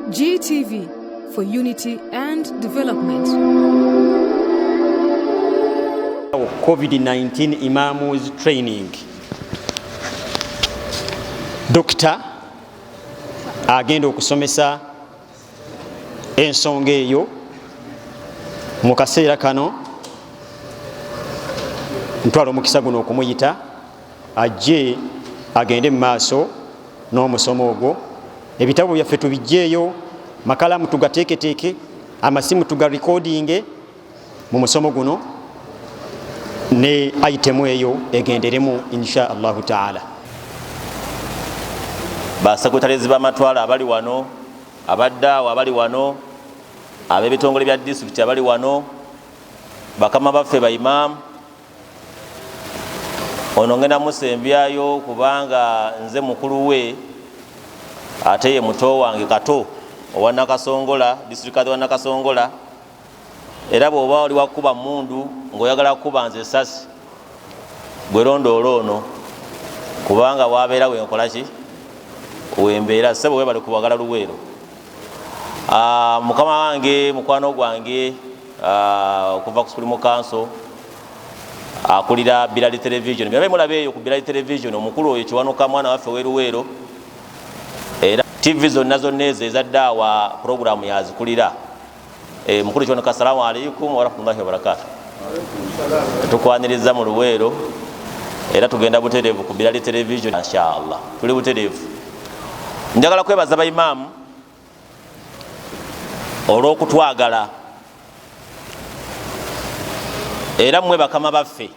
GTV for unity and development. COVID-19 Imams Training. Dokita agenda okusomesa ensonga eyo mu kaseera kano. Ntwala omukisa guno okumuyita ajje agende mu maaso n'omusomo ogwo. Ebitabo byaffe tubijjeeyo, makalamu tugateeketeeke, amasimu tugarekodinge mu musomo guno ne item eyo egenderemu insha Allahu taala. Basekretarizi b'amatwale abali wano, abaddaawo abali wano, ab'ebitongole bya disitulikiti abali wano, bakama baffe ba imaamu, ono ngenda musembyayo kubanga nze mukulu we ate ye muto wange Kato owa Nakasongola, disitulikiti wa Nakasongola. Era bw'oba oli wakuba mundu ng'oyagala kukuba nze essasi, gwe londoola ono, kubanga wabeera wenkola ki wembeera. Ssebo, webale kuwagala Luweero. Mukama wange, mukwano gwange okuva ku Supreme Council, akulira Bilali Television, byabe mulaba eyo ku Bilali Television, omukulu oyo Kiwanuka, mwana waffe weruweero, era TV zonna zonna ezo ezaddaawa programu yazikulira. Mukulu Kiwanuka, assalamu alaikum warahmatullahi wabarakatu. Tukwaniriza mu Luweero era tugenda butereevu ku Bilali Television inshallah, tuli butereevu. Njagala kwebaza baimaamu olw'okutwagala, era mmwe bakama baffe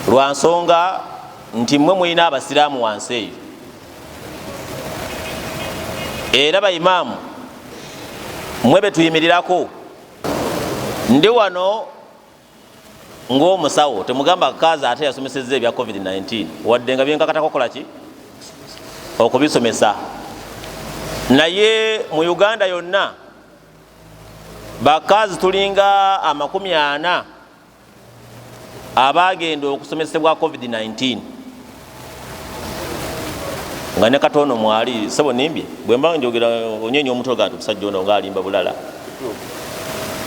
lwa nsonga nti mmwe mulina abasiraamu wansi eyo. Era baimaamu mmwe betuyimirirako. Ndi wano ng'omusawo, temugamba kaazi ate yasomesezza ebya COVID-19, wadde nga byenkakatako kola ki okubisomesa. Naye mu Uganda yonna bakazi tulinga 40 abagenda okusomesebwa COVID-19, nga ne katono mwali. Sebo, nimbye? Bwemba njogera onyenya omutwe ga nti omusajja ono ngaalimba bulala.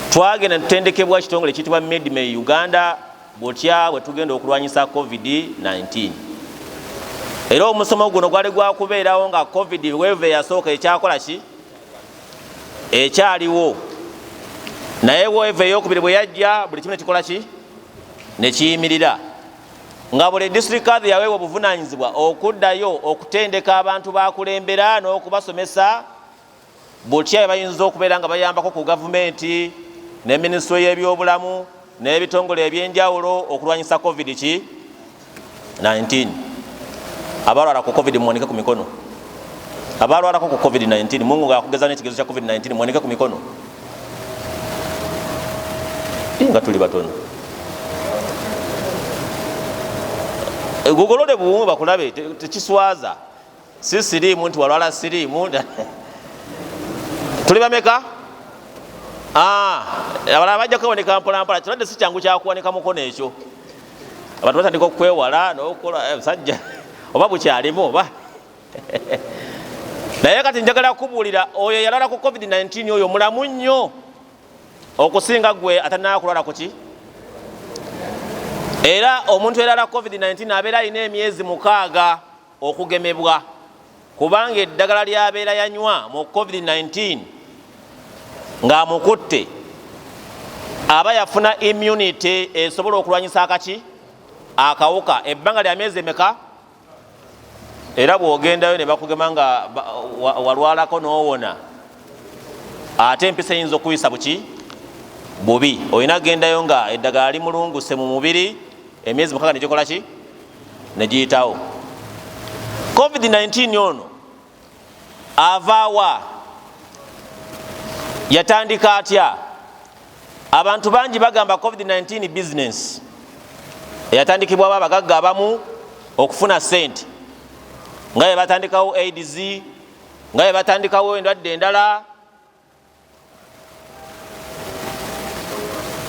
Twagenda tutendekebwa ekitongole ekiyitibwa Medme Uganda butya bwe tugenda okulwanyisa COVID-19. Era omusomo guno gwali gwakubeerawo nga COVID wave eyasooka ekyakola ki ekyaliwo, naye wave eyokubiri bwe yajja buli kimu nekikola ki nekiyimirira, nga buli district kadhi yaweebwa obuvunanyizibwa okuddayo okutendeka abantu bakulembera n'okubasomesa butya bayinza okubeera nga bayambako ku gavumenti ne minisitule y'ebyobulamu n'ebitongole ebyenjawulo okulwanyisa COVID ki 19. Abalwala ku COVID muwanike ku mikono. Abalwalako ku COVID-19, Mungu ngakugeza n'ekigezo kya COVID-19, muwanike ku mikono. Nga tuli batono. Gugolole buwumwe bakulabe, tekiswaza, si siriimu nti walwala siriimu. Tuli bameka? Abalala bajja kwewanika mpolampola. Kirwadde si kyangu kyakuwanika mukono ekyo, abantu batandika okwewala nokukola musajja oba bukyalimu oba. Naye kati njagala kubuulira oyo yalwala ku COVID-19, oyo mulamu nnyo okusinga gwe atannakulwala kuki. Era omuntu erala COVID-19 abeera alina emyezi 6 okugemebwa, kubanga eddagala lyabeera yanywa mu COVID-19 ng'amukutte aba yafuna immunity esobola okulwanyisa akaki akawuka ebbanga lya myezi emeka. Era bw'ogendayo ne bakugema nga walwalako n'owona, ate empisa eyinza okuyisa buki bubi. Olina gendayo nga eddagala limulunguse mu mubiri, emyezi 6 negikola ki negiyitawo. COVID-19 ono avaawa? Yatandika atya? Abantu bangi bagamba COVID-19 business eyatandikibwawo abagagga abamu okufuna sente, nga bwe batandikawo AIDS, nga bwe batandikawo endwadde endala.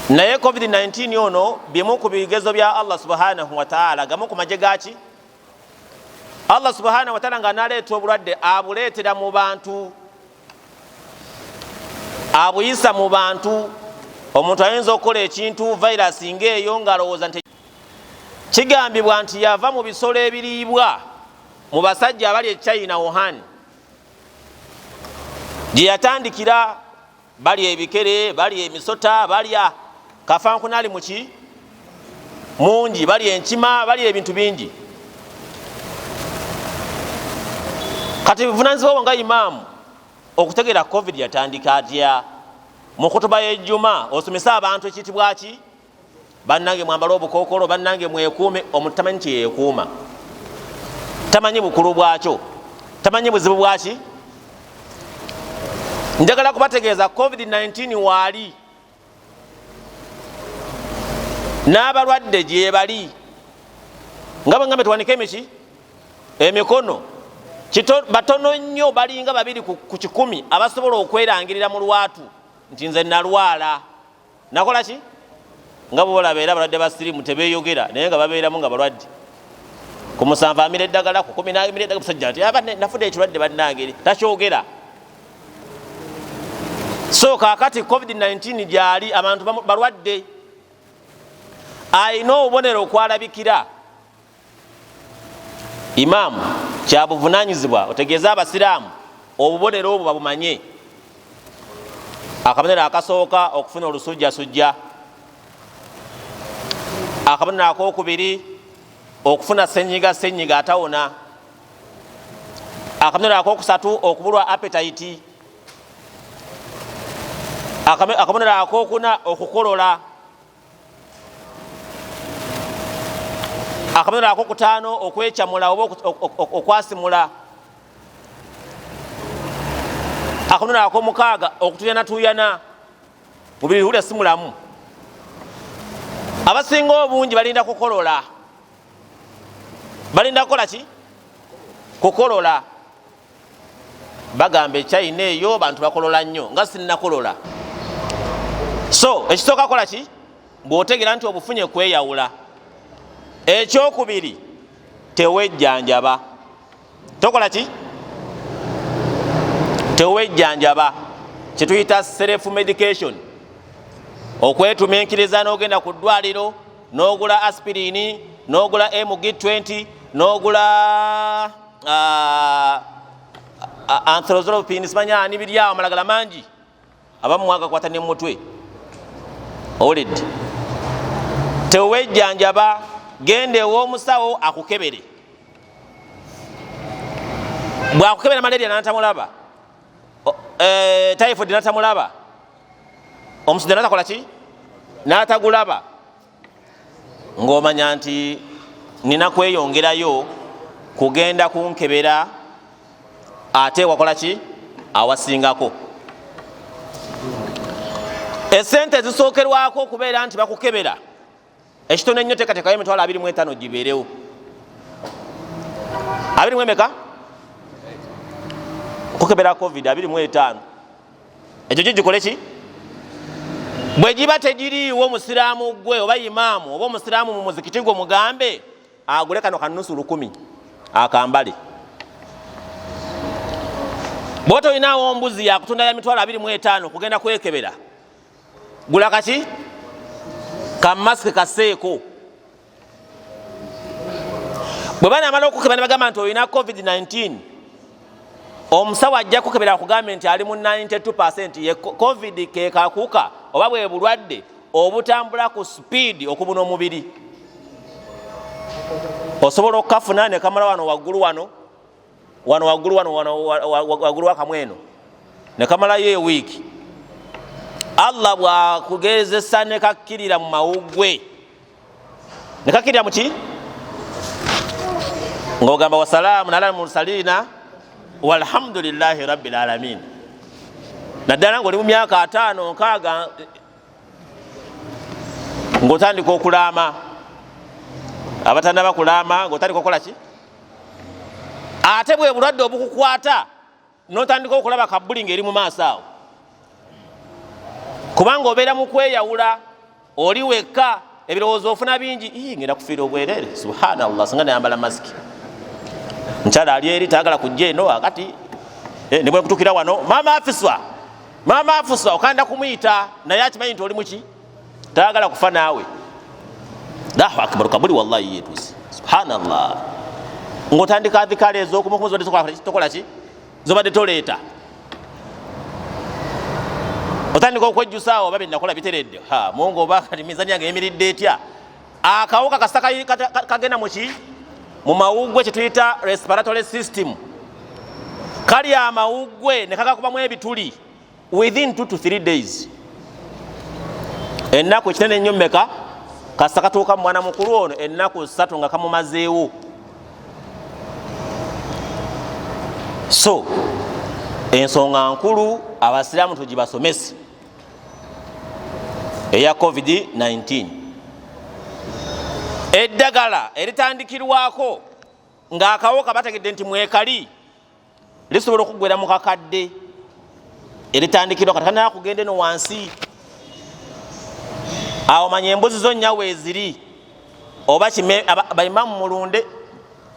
Naye COVID-19 ono bimu ku bigezo bya Allah subhanahu wataala, gamu ku magye gaki Allah subhanahu wataala nga analeeta obulwadde abuleetera mu bantu, abuyisa mu bantu. Omuntu ayinza okukola ekintu virus ng'eyo ng'alowooza nti kigambibwa nti yava mu bisolo ebiriibwa mu basajja abali e China, Wuhan gye yatandikira. Balya ebikere, balya emisota, balya kafankunali muki mungi, balya enkima, balya ebintu bingi. Kati buvunanyizibwa nga imaamu okutegeera COVID yatandika atya. Mu kutuba y'ejjuma osomese abantu ekiyitibwa ki, bannange mwambale obukookolo, bannange mwekuume. Omuntu tamanyi kyeyeekuuma, tamanyi bukulu bwakyo, tamanyi buzibu bwaki. Njagala kubategeeza COVID-19 waali n'abalwadde gyebali, nga bwe ngambe tuwanike emiki emikono. Batono nnyo, balinga 2 ku 100 abasobola okwerangirira mu lwatu nti nze nalwala nakola ki. Nga bwolaba era abalwadde ba sirimu tebeyogera, naye nga babeeramu nga balwadde. Ku 7 amira eddagala, ku 10 amira eddagala. Musajja nti aba nafudde ekirwadde, bannange, takyogera. So kaakati COVID-19 gyali, abantu balwadde, ayina obubonero okwalabikira. Imaamu kyabuvunanyizibwa otegeeze abasiraamu obubonero obwo babumanye. Akabonero akasooka, okufuna olusujjasujja. Akabonero akokubiri, okufuna senyiga, senyiga atawona. Akabonero akokusatu, okubulwa appetite. Akabonero akokuna, okukolola. Akabonero akokutaano, okwekyamula oba okwasimula. Akabonero akomukaaga, okutuyanatuyana mubiri, hulya si mulamu. Abasinga obungi balinda kukolola, balinda kukola ki? Kukolola. Bagamba ekyayina eyo bantu bakolola nnyo, nga sinnakolola. So ekisooka kola ki bw'otegeera nti obufunye? Kweyawula. Ekyokubiri, tewejjanjaba. Tokola ki? Tewejjanjaba, kyetuyita self medication, okwetuminkiriza n'ogenda ku ddwaliro n'ogula aspirin, n'ogula mg20, n'ogula anthrozolopin, simanya ani, biri awo amalagala mangi abamu mwagakwata ne mutwe. Owulidde? Tewejjanjaba, genda ew'omusawo akukebere. Bwakukebera malaria natamulaba, typhoid natamulaba, omusujja natakola ki, natagulaba, ng'omanya nti nina kweyongerayo kugenda kunkebera ate wakola ki awasingako. Esente ezisookerwako okubeera nti bakukebera ekitono ennyo, teekateekayo emitwalo 25 gibeerewo. Abiri mu emeka? Kukebera COVID 25. Ekyo kigikole ki? Bwe giba tegiriiwo, omusiraamu gwe oba imaamu oba omusiraamu mu muzikiti gwe mugambe agule kano kanusu 1000 akambale. Bw'oba tolinawo mbuzi yakutunda ya mitwalo 25 kugenda kwekebera, gula kaki kamasike kaseeko. Bwe banamala okukebera ne bagamba nti olina COVID-19, omusawo ajja kukebera akugambe nti ali mu 92 ye COVID. Ke kakuka oba bwe bulwadde obutambula ku speed okubuna omubiri. Osobola okukafuna ne kamala wano waggulu, wano wano waggulu, wano wano waggulu wakamweno, ne kamalayo ewiiki. Allah bwakugezesa ne kakkirira mu mawuggwe, ne kakkirira muki, ng'ogamba wasalaamun ala mursalina walhamdulillahi rabbil alamin. Naddala ng'oli mu myaka 50, 60, ng'otandika okulaama. Abatannaba kulaama, ng'otandika okukola ki? Ate bwe bulwadde obukukwata n'otandika okulaba kabbuli ng'eri mu maaso awo, kubanga obeera mu kweyawula, oli wekka, ebirowoozo ofuna bingi. Ngenda kufiira obwerere, subhanallah, singa nayambala masiki. Mukyala ali eri tayagala kujja eno akati ne bwekutukira wano maama afiswa, maama afiswa, okanda kumuyita naye akimanyi nti oli muki, tayagala kufa naawe. Allahu akbar, kabuli wallahi yetuuse. Subhanallah, ng'otandika adhikala ez'okumukumu zobadde tokola ki, zobadde toleeta, otandika okwejjusaawo oba byenakola biteredde. Ha Mungu, oba kati mizani yange eyimiridde etya? Akawuka kasita kagenda muki, mu mawuggwe, kyetuyita respiratory system, kali amawuggwe ne kagakubamu ebituli within 2 to 3 days, ennaku ekinene ennyo mmeka, kasita katuuka mu mwana mukulu ono ennaku 3 nga kamumazeewo. So ensonga nkulu abasiraamu tugibasomese eya COVID-19. Eddagala eritandikirwako ng'akawuka bategedde nti mwekali lisobola okuggwera mu kakadde, eritandikirwa kati kanaa kugenda eno wansi awo, manya embuzi zo nnya weeziri, oba baimamu mulunde,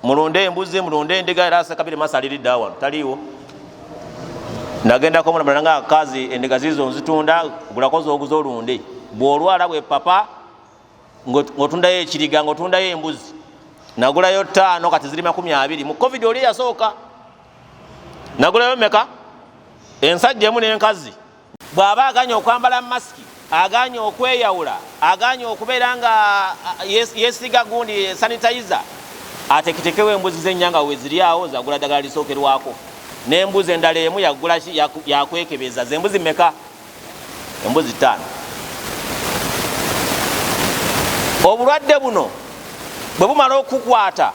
mulunde embuzi, mulunde endiga. Era Sekabiri masa aliridde wano taliiwo, nagendako mulabala nga akazi endiga zizo nzitunda, gulako zoguza olunde, bw'olwala bwe papa ng'otundayo ekiriga, ng'otundayo embuzi. Nagulayo 5 kati ziri 20 mu COVID oli yasooka. Nagulayo meka? Ensajja emu n'enkazi. Bw'aba aganye okwambala masiki, aganye okweyawula, aganye okubeera nga yesiga gundi sanitizer, ateketekewo embuzi z'ennyanga we ziri awo, zagula ddagala lisookerwako, n'embuzi endala emu yagula yakwekebeza. Zembuzi mmeka? Embuzi 5. Obulwadde buno bwe bumala okukwata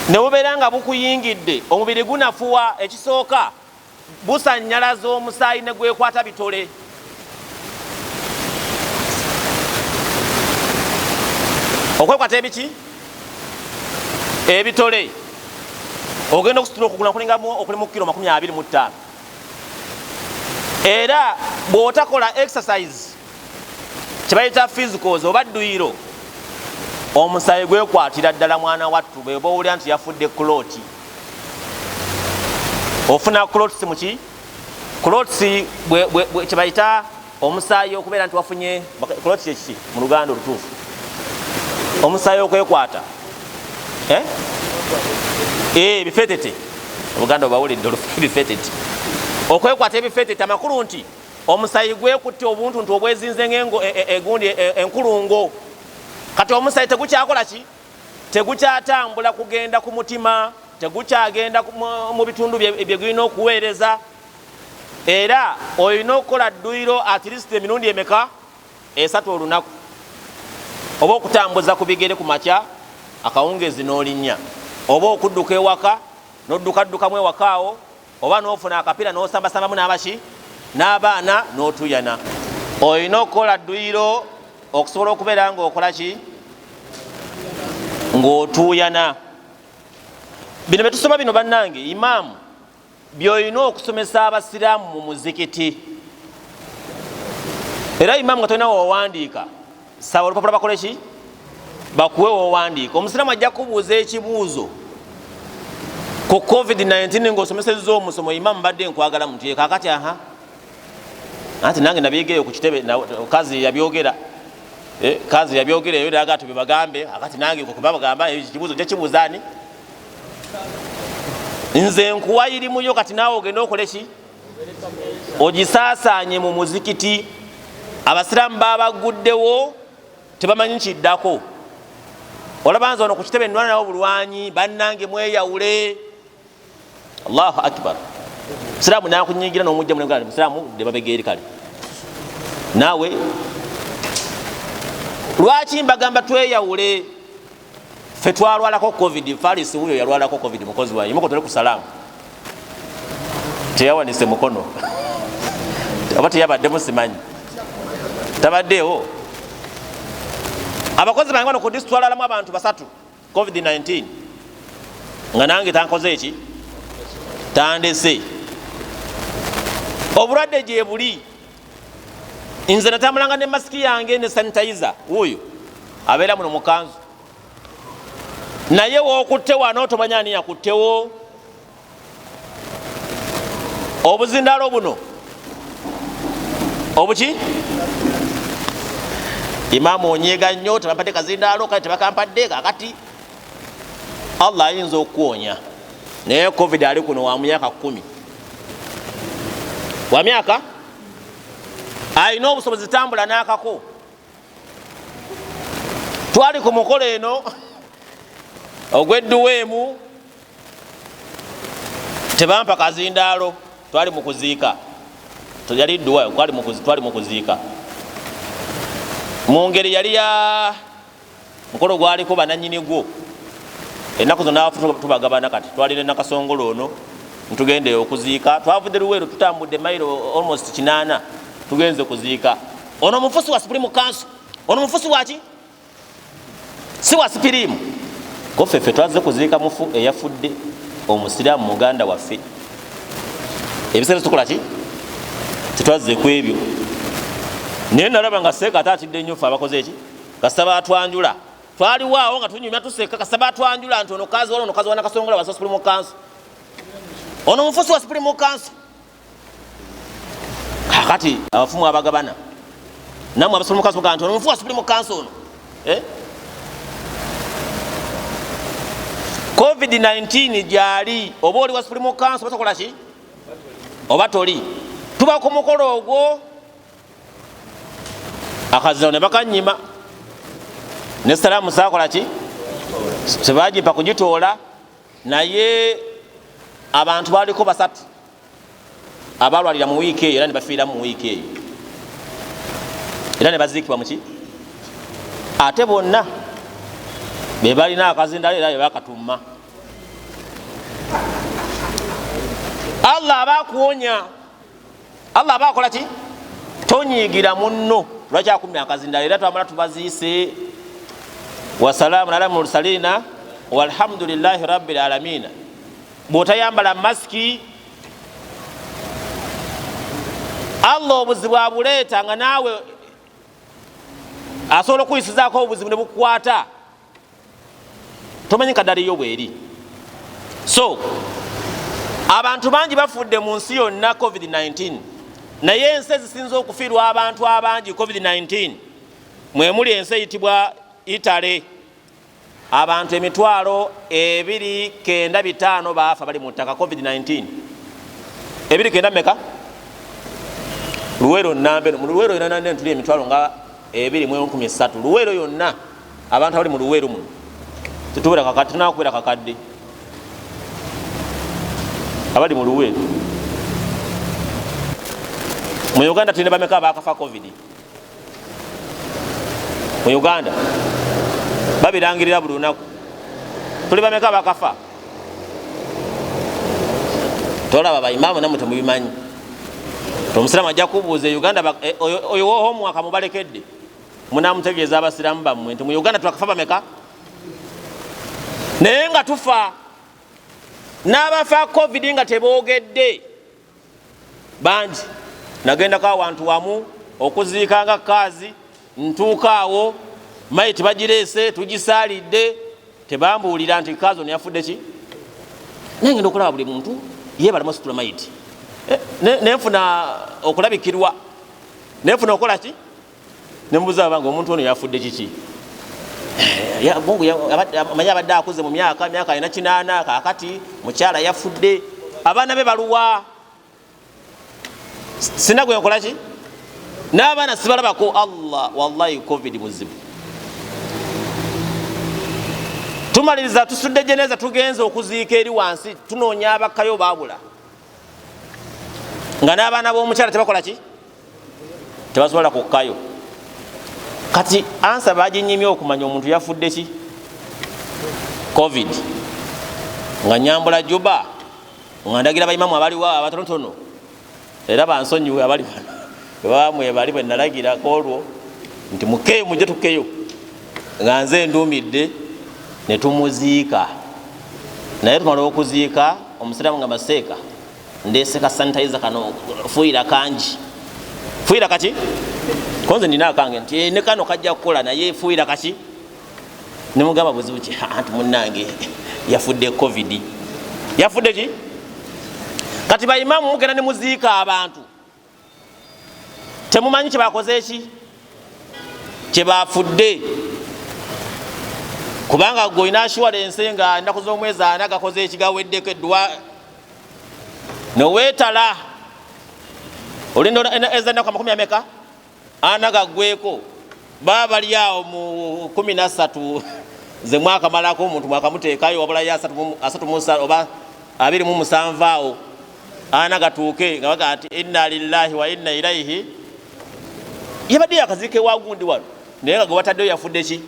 ne bubeera nga bukuyingidde, omubiri gunafuwa. Ekisooka busannyalaza omusaayi ne gwekwata bitole. Okwekwata ebiki? Ebitole. Ogenda okusitula okugula kulinga okuli mu kiro 25. Era bw'otakola exercise kyebayita physicals oba dduyiro, omusaayi gwekwatira ddala. Mwana wattu, bweba owulira nti yafudde clot, ofuna clots muki? Clots kyebayita omusaayi okubeera nti wafunye clot. Kyekiki mu Luganda olutuufu? Omusaayi okwekwata ebifetete. Oluganda obawulidde, ebifetete, okwekwata ebifetete. Amakulu nti omusaayi gwekutte obuntu nti obwezinze egundi enkulungo. Kati omusaayi tegukyakola ki? Tegukyatambula kugenda ku mutima, tegukyagenda mu bitundu bye gulina okuweereza. Era olina okukola dduyiro at least emirundi emeka? 3 olunaku, oba okutambuza ku bigere ku makya, akawungeezi n'olinnya, oba okudduka ewaka n'oddukaddukamu ewaka awo, oba n'ofuna akapiira n'osambasambamu n'abaki n'abaana n'otuyana. Olina okukola dduyiro okusobola okubeera ng'okola ki? Ng'otuuyana. Bino bye tusoma bino bannange, imaamu, by'olina okusomesa abasiraamu mu muzikiti. Era imaamu nga tolina wowandiika, saba olupapula bakole ki? Bakuwe wowandiika. Omusiraamu ajja kubuuza ekibuuzo ku COVID-19 ng'osomesezza omusomo. Imaamu, mbadde nkwagala muntu ye kakati, aha, anti nange nabyegeyo ku kitebe, kazi yabyogera, kazi yabyogera eyo daga tubibagambe, akati nange kubabagamba ekibuuzo nja kibuuza ani? Nze nkuwa irimuyo, kati naawe ogende okole ki? Ogisaasaanye mu muzikiti. Abasiraamu babaguddewo, tebamanyi kiddako. Olaba nze ono ku kitebe nnwana nawo bulwanyi, bannange mweyawule. Allahu akbar. Musiraamu nakunyigira n'omujja munegala musiraamu de babegeeri. Kale naawe lwaki mbagamba tweyawule? Ffe twalwalako COVID. Farisi wuyo yalwalako COVID, mukozi wange muko tole ku salaamu, teyawanise mukono oba teyabaddemu, simanyi tabaddeewo. Abakozi bange bano ku disi twalalamu abantu 3 COVID-19, nga nange tankoze eki, tandese. Obulwadde gye buli. Nze natambulanga ne masiki yange ne sanitizer, wuuyo abeera muno mukanzu. Naye wookutte wano tomanya ani yakuttewo. Obuzindalo buno obuki imaamu onyiiga nnyo, tebampadde kazindaalo, kale tebakampadde. Kakati Allah ayinza okukuwonya, naye COVID ali kuno wa myaka 10, wa myaka alina obusobozi tambula n'akako. Twali ku mukolo eno ogw'edduwa emu, tebampa kazindaalo, twali mu kuziika, yali dduwa, twali mu kuziika mu ngeri yali ya mukolo gwaliko bananyini gwo. Ennaku zonna abafu tubagabana. Kati twalina Nakasongolo ono, ntugende okuziika, twavudde Luweero, tutambudde mayiro almost 8, tugenze kuziika. Ono mufusi wa Supreme Council, ono mufusi waki, si wa Supreme. Koffe ffe twazze kuziika mufu eyafudde omusiraamu muganda waffe. Ebiseera tukola ki, tetwazze ku ebyo. Naye nalaba nga seeka ate atidde nnyo ffe abakoze eki, kasita batwanjula. Twaliwo awo nga tunyumya tuseka, kasita batwanjula nti ono kazi wala, ono kazi wa Nakasongola wa Supreme Council, ono mufusi wa Supreme Council. Kakati abafumu abagabana namwe aba Supreme Council nti ono mufu wa Supreme Council ono, eh? COVID-19 gyali, oba oli wa Supreme Council batakola ki oba toli. Tuba ku mukolo ogwo, akaziro ne bakanyima, ne salaamu sakola ki, tebagimpa kugitoola. Naye abantu baliko basatu abalwalira mu wiiki eyo, era ne bafiira mu wiiki eyo, era ne baziikibwa muki. Ate bonna be balina akazindalo era be bakatumma. Allah aba akuwonya, Allah aba akola ki, tonyiigira munno lwaki akumya akazindalo. Era twamala tubaziise, wasalaamu ala mursalina walhamdulillahi rabbil alamina. Bw'otayambala masiki, Allah obuzibu abuleeta nga naawe asobola okuyisizaako obuzibu ne bukukwata, tomanyi kadaliyo bweri. So abantu bangi bafudde mu nsi yonna COVID-19, naye ensi ezisinza okufiirwa abantu abangi COVID-19 mwemuli ensi eyitibwa Italy. Abantu 2,905 baafa bali mu ttaka COVID-19. Ebiri kenda meka Luweero nambe mu Luweero yonna nane tuli emitwalo nga ebiri mu enkumi ssatu. Luweero yonna abantu abali mu Luweero muno tetuwera kakadde, tunakuwera kakadde abali mu Luweero. Mu Uganda tulina bameka abakafa COVID? Mu Uganda babirangirira buli lunaku, tuli bameka abakafa? Tolaba baimaamu namwe temubimanyi. Omusiraamu ajja kubuuza e Uganda oyo wohomwaka mubalekedde, munamutegeeza abasiraamu bammwe nti mu Uganda twakafa bameka? Naye nga tufa n'abafa COVID nga teboogedde bangi. Nagendako awantu wamu okuziika nga kaazi, ntuuka awo mayiti bagireese, tugisaalidde, tebambuulira nti kaazi ono yafudde ki. Naye ngenda okulaba buli muntu yeebalamu asitula mayiti, nenfuna okulabikirwa, nenfuna okukola ki, nembuuza abange omuntu ono yafudde kiki. Amanyi abadde akuze mu myaka, myaka alina 80, kakati mukyala yafudde, abaana be baluwa, sina gwe nkola ki, n'abaana sibalabako. Allah, wallahi COVID muzibu. Tumaliriza tusudde jeneza, tugenze okuziika eri wansi, tunoonya abakkayo baabula, nga n'abaana b'omukyala tebakola ki, tebasobola kukkayo. Kati ansa baginyimye okumanya omuntu yafudde ki COVID. Nga nyambula juba, nga ndagira baimamu abaliwo abatonotono, era bansonyiwe abali wano bwebaba bali bwe nalagirako olwo nti mukeyo mujje tukkeyo, nga nze ndumidde ne tumuziika. Naye tumala okuziika omusiraamu nga maseeka, ndeese ka sanitizer kano, fuuyira kangi, fuuyira kaki, konze nina akange nti ne kano kajja kukola, naye fuuyira kaki. Nemugamba buzibu ki? Anti munnange yafudde COVID. Yafudde ki? Kati baimamu mugenda ne muziika abantu, temumanyi kyebakoze ki kyebafudde, kubanga gwe olina assurance nga ennaku z'omwezi 4 gakoze ekigaweddeko eddwa neweetala olinda ezannaku amakumi ameka 40 gaggweko, baba bali awo mu 13 ze mwakamalako omuntu mwakamuteekayo, wabulayo 37 oba 27 awo 40 gatuuke nga baga nti inna lillahi wa inna ilaihi. Yabadde yakaziika ewagundi wano, naye nga gwe bataddeyo yafudde ki?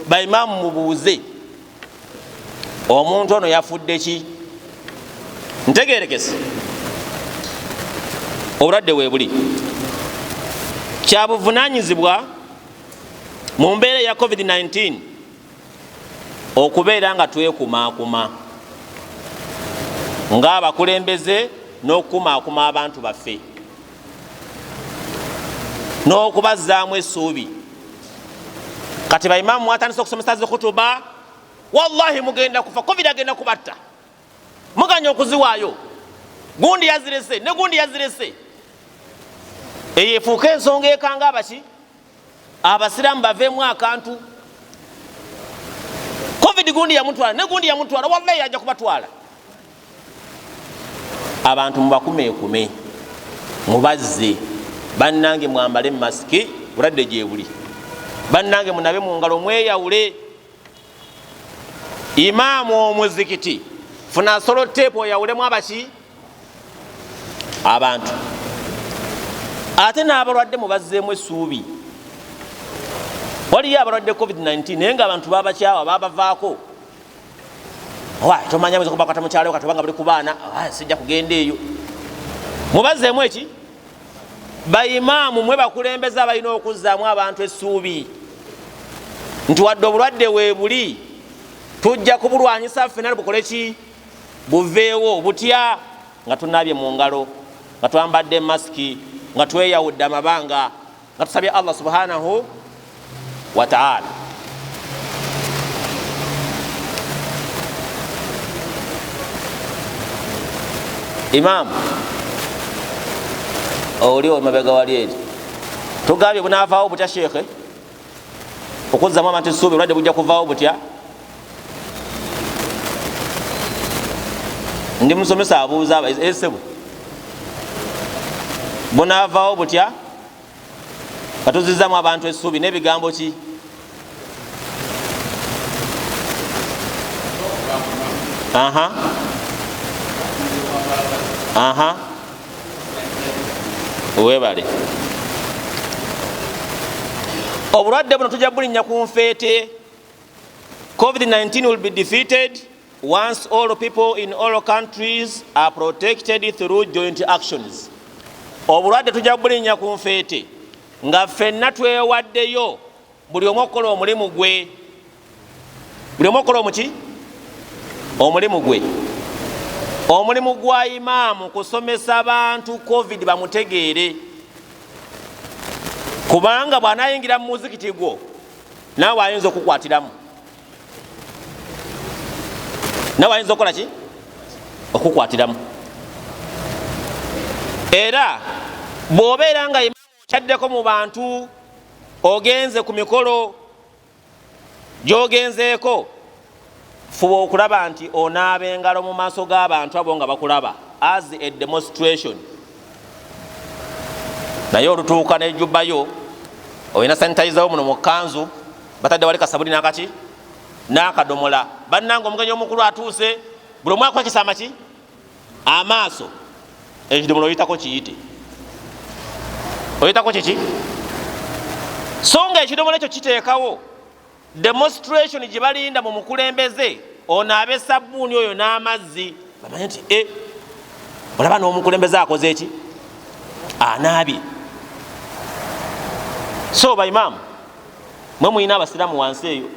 Baimamu mubuuze omuntu ono yafudde ki? Ntegerekese obulwadde weebuli. Kyabuvunanyizibwa mu mbeera eya COVID-19 okubeera nga twekumaakuma ng'abakulembeze n'okukumaakuma abantu baffe n'okubazzaamu essuubi. Kati baimamu mwatandise okusomesa zikutuba, wallahi mugenda kufa, COVID agenda kubatta, muganya okuziwaayo, gundi yazirese ne gundi yazirese. Eyo efuuka ensonga ekanga abaki abasiraamu baveemu akantu. COVID gundi yamutwala ne gundi yamutwala, wallahi ajja kubatwala. Abantu mubakumeekume, mubazze, bannange mwambale masiki, bulwadde gyebuli, bannange munabe mu ngalo, mweyawule. Imaamu omuzikiti funa solo tepu oyawulemu abaki abantu, ate n'abalwadde mubazzeemu essuubi. Waliyo abalwadde COVID-19 naye nga abantu babakyawa, babavaako. Tomanya muyinza kubakwata mukyalo kati obanga buli ku baana, sijja kugenda eyo. Mubazzeemu eki? Baimaamu mwe bakulembeze abalina okuzzaamu abantu essuubi nti wadde obulwadde weebuli tujja kubulwanyisa ffenna, bukole ki? Buveewo. Butya? Nga tunaabye mu ngalo, nga twambadde masiki, nga tweyawudde amabanga, nga tusabye Allah subhanahu wa ta'ala. Imam oli emabega wali eri tugambye bunaavaawo butya sheekhe? Okuzzamu abantu essuubi, obulwadde bujja kuvaawo butya? Ndi musomesa abuuza esebo, bunaavaawo butya nga tuzizzamu abantu essuubi n'ebigambo ki? Aha, aha, webale. Obulwadde buno tujja bulinnya ku nfeete. COVID-19 will be defeated once all people in all countries are protected through joint actions. Obulwadde tujja bulinnya ku nfeete nga ffenna twewaddeyo, buli omu okukola omulimu gwe, buli omu okukola omuki omulimu gwe. Omulimu gwa imaamu kusomesa bantu COVID bamutegeere, kubanga bw'anaayingira mu muzikiti gwo naawe ayinza okukwatiramu, naawe ayinza okukola ki? Okukwatiramu. Era bw'obeera nga imaamu okyaddeko mu bantu, ogenze ku mikolo gy'ogenzeeko, fuba okulaba nti onaaba engalo mu maaso g'abantu abo nga bakulaba as a demonstration. Naye olutuuka n'ejubbayo olina sanitizer wo muno mu kkanzu, batadde wali kasabuni n'akaki n'akadomola. Bannange omugenyi omukulu atuuse, buli omu akwekesa amaki amaaso, ekidomola oyitako kiyite, oyitako kiki? So nga ekidomola ekyo kiteekawo demonstration gye balinda mu mukulembeze onaabe sabbuuni oyo n'amazzi, bamanye nti olaba n'omukulembeze akoze eki? Anaabye. So baimaamu mwe mulina abasiraamu wansi eyo,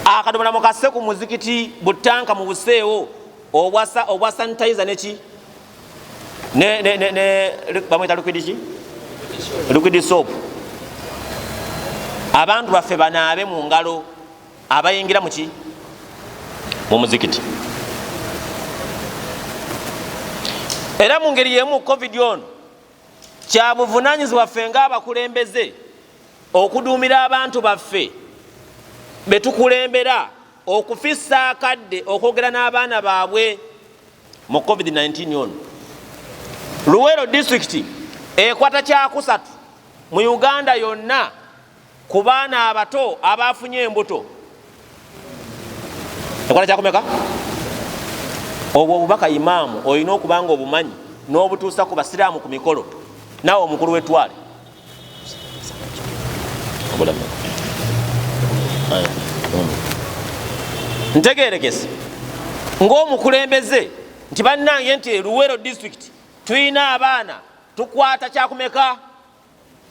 akadomola mukase ku muzikiti, butanka mu buseewo obwa sanitizer neki ne bamwita liquid ki? Liquid soap. Abantu baffe banaabe mu ngalo abayingira muki mu muzikiti. Era mu ngeri yemu covid ono kyabuvunanyizibwa ffe ng'abakulembeze okuduumira abantu baffe betukulembera okufissa akadde okwogera n'abaana baabwe mu covid-19 ono. Luweero disitulikiti ekwata kyakusatu mu Uganda yonna ku baana abato abafunye embuto. Ekwata kyakumeka? Obwo obubaka imaamu olina okuba nga obumanyi n'obutuusa ku basiraamu ku mikolo. Naawe omukulu w'ettwale ntegerekese ng'omukulembeze nti bannange nti Luweero disitulikiti tulina abaana tukwata kyakumeka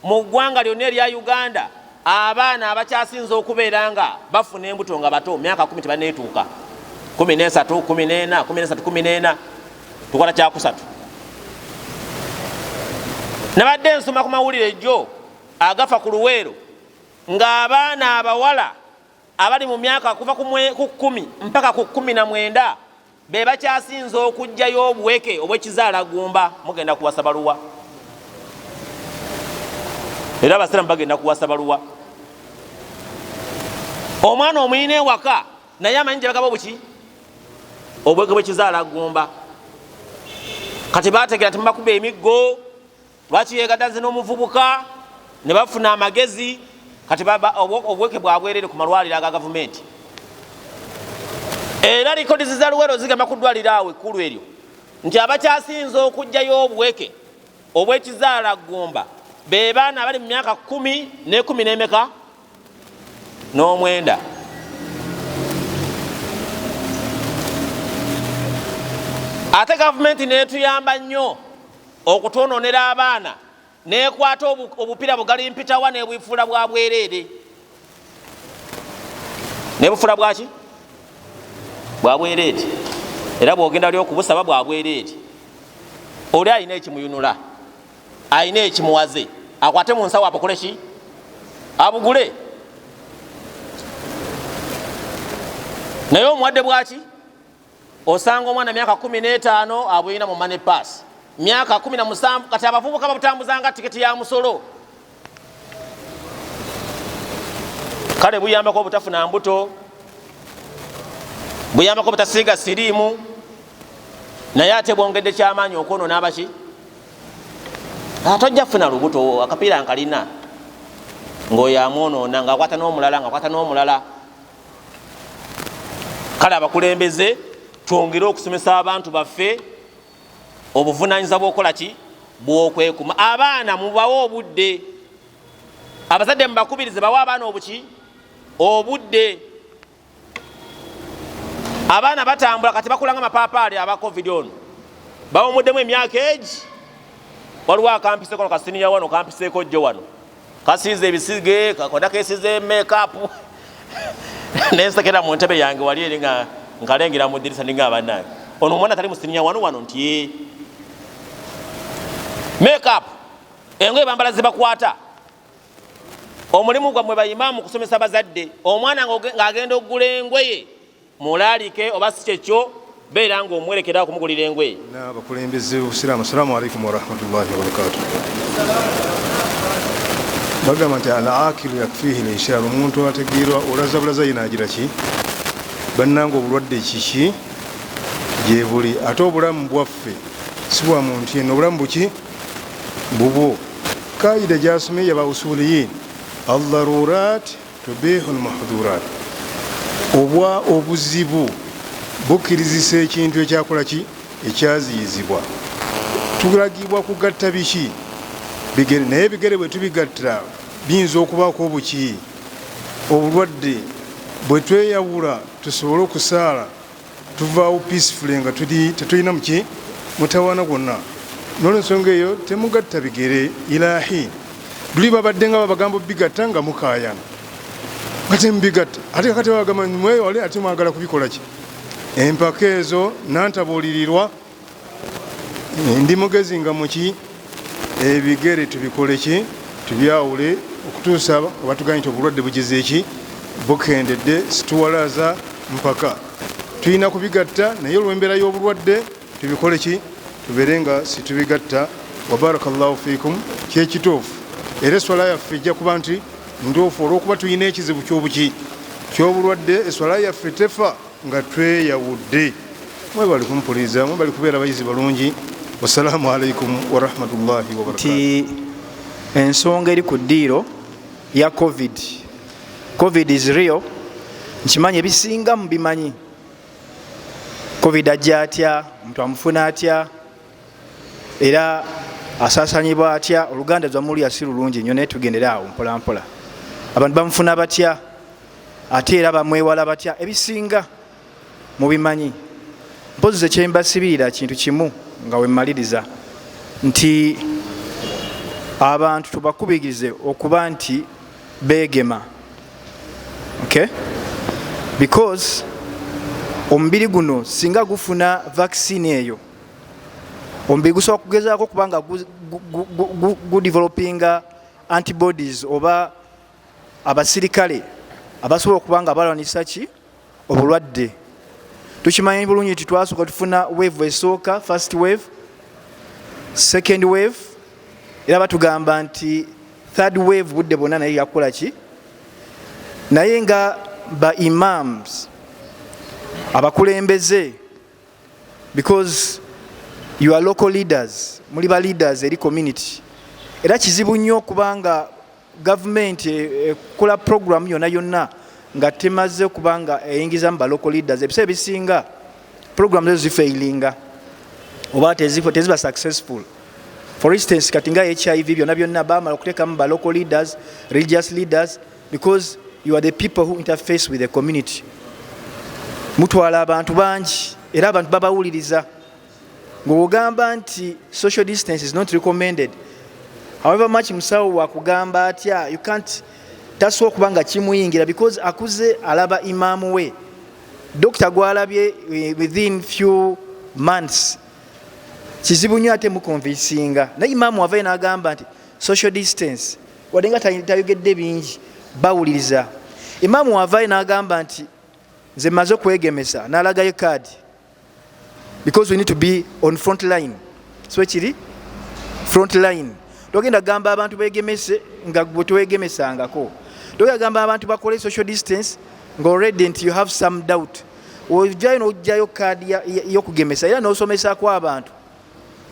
mu ggwanga lyonna erya Uganda abaana abakyasinze okubeera nga bafuna embuto nga bato, myaka 10 tebaneetuuka, 13, 14, 13, 14, tukwata kyakusatu. Nabadde nsoma ku mawulire jjo agafa ku Luweero ng'abaana abawala abali mu myaka kuva ku 10 mpaka ku 19 be bakyasinze okuggyayo obuweke obw'ekizaalagumba. Mugenda kuwasa baluwa, era abasiraamu bagenda kuwasa baluwa. Omwana omuyina ewaka naye amanyi gye bagaba obuki obuweke bw'ekizaalagumba. Kati bategera nti mubakuba emiggo, lwaki yegaddaze n'omuvubuka, ne bafuna amagezi. Kati obuweke bwabwerere ku malwaliro aga gavumenti. Era likodi za Luweero zigamba ku ddwaliro awo ekkulu eryo nti abakyasinze okuggyayo obuweke obw'ekizaalagumba be baana abali mu myaka 10 ne 10 n'emeka n'omwenda. Ate gavumenti n'etuyamba nnyo okutwonoonera abaana, n'ekwata obupiira bugali mpitawa n'ebwifuula bwa bwereere. N'ebufuula bwaki? Bwa bwereere. Era bw'ogenda li okubusaba bwa bwereere. Oli alina ekimuyunula, alina ekimuwaze, akwate mu nsawo abukule ki? Abugule. Naye omuwadde bwaki? Osanga omwana myaka 15 abulina mu money pass, myaka 17. Kati abavubuka babutambuza nga tiketi ya musolo. Kale buyambako obutafuna mbuto, buyambako obutasiiga siriimu, naye ate bwongedde kyamaanyi okwonoona abaki. Tojja funa lubuto, akapiira nkalina ng'oyo amwonoona ng'akwata n'omulala, ng'akwata n'omulala. Kale abakulembeze twongere okusomesa abantu baffe obuvunanyizibwa bw'okukola ki? Bw'okwekuma. Abaana mubawe obudde, abazadde mubakubirize bawe abaana obuki? Obudde. Abaana batambula kati bakula nga mapaapaali aba covid ono bawumuddemu emyaka egi. Waliwo akampiseko kasiniya wano, kampiseko jjo wano, kasiize ebisige, kakoda kesize makeup nensekera mu ntebe yange wali eri nga nkalengera mu ddirisa, ninga bannange ono omwana tali musiniya wano wano nti makeup engoye bambala zibakwata. Omulimu gwammwe bayimaamu kusomesa bazadde. Omwana ng'agenda okugula engoye mulaalike, oba si kyekyo beera ng'omwerekera okumugulira engoye. N'abakulembeze b'Obusiraamu, assalamu alaikum warahmatullahi wabarakatuh. Bagamba nti al aqilu yakfihi l-ishara, omuntu ategeerwa olaza bulaza ye naagira ki? Bannange obulwadde kiki gye buli, ate obulamu bwaffe si bwa muntu yenna, obulamu buki bubwo. Kaida gyasomye yaba usuliyin, aldarurat tubihu lmahdhurat, obwa obuzibu bukkirizisa ekintu ekyakola ki ekyaziyizibwa. Tulagibwa kugatta biki? Bigere. Naye ebigere bwe tubigatta biyinza okubaako obuki? Obulwadde. Bwe tweyawula tusobole okusaala tuvaawo peacefully nga tetulina muki mutawaana gwonna. N'olwensonga eyo temugatta bigere ilahi. Luli babadde nga babagamba obigatta nga mukaayana nga temubigatta, ate kakati babagamba mwewale, ate mwagala kubikola ki? Empaka ezo nantabuulirirwa, ndi mugezi nga muki, ebigere tubikole ki? Tubyawule. Okutuusa batugambye nti obulwadde bugize eki bukendedde, situwalaza mpaka tulina kubigatta, naye olw'embeera y'obulwadde tubikole ki, tubeere nga situbigatta. Wabaraka llahu fikum. Kyekituufu, era eswala yaffe ejja kuba nti ntuufu olwokuba tulina ekizibu kyobuki kyobulwadde. Eswala yaffe tefa nga tweyawudde. Mwebali kumpuliriza, mwebali kubeera abayizi balungi. Wassalaamu alaikum warahmatullahi wabarakatu. Nti ensonga eri ku ddiiro ya COVID. COVID is real. Nkimanyi ebisinga mubimanyi. COVID ajja atya? Omuntu amufuna atya? Era asaasanyibwa atya? Oluganda lwamulya si lulungi nnyo, naye tugendere awo mpolampola. Abantu bamufuna batya? Ate era bamwewala batya? Ebisinga mubimanyi. Mpozi kyembasibirira kintu kimu nga wemmaliriza, nti abantu tubakubirize okuba nti beegema, okay? Because omubiri guno singa gufuna vaccine eyo, omubiri gusobola kugezaako okuba nga gudevelopinga antibodies oba abasirikale abasobola okuba nga balwanisa ki obulwadde. Tukimanyi bulungi nti twasooka tufuna wave esooka, first wave, second wave, era batugamba nti third wave budde bwonna naye yakukola ki. Naye nga ba imams, abakulembeze, because you are local leaders, muli ba leaders eri community, era kizibu nnyo okubanga gavumenti ekola program yonna yonna nga temaze kubanga eyingiza mu ba local leaders. Ebiseera ebisinga program ezo zifailinga oba teziba successful. For instance, kati nga HIV, byonna byonna bamala okuteekamu ba local leaders, religious leaders, because you are the people who interface with the community. Mutwala abantu bangi era abantu babawuliriza. Ng'ogamba nti social distance is not recommended, however much musawo wakugamba atya, you can't, tasobola okuba nga kimuyingira because akuze alaba imaamu we, dokita gwalabye within few months. Kizibu nnyo ate muconvincinga. Naye imaamu wavayo n'agamba nti social distance, wadde nga tayogedde bingi, bawuliriza. Imaamu wavayo n'agamba nti nze maze okwegemesa, n'alagayo kaadi, because we need to be on front line. So ekiri front line, togenda gamba abantu begemese nga gwe tewegemesangako. Togenda gamba abantu bakole social distance nga already nti you have some doubt. Ojjayo nojjayo kaadi y'okugemesa era n'osomesako abantu,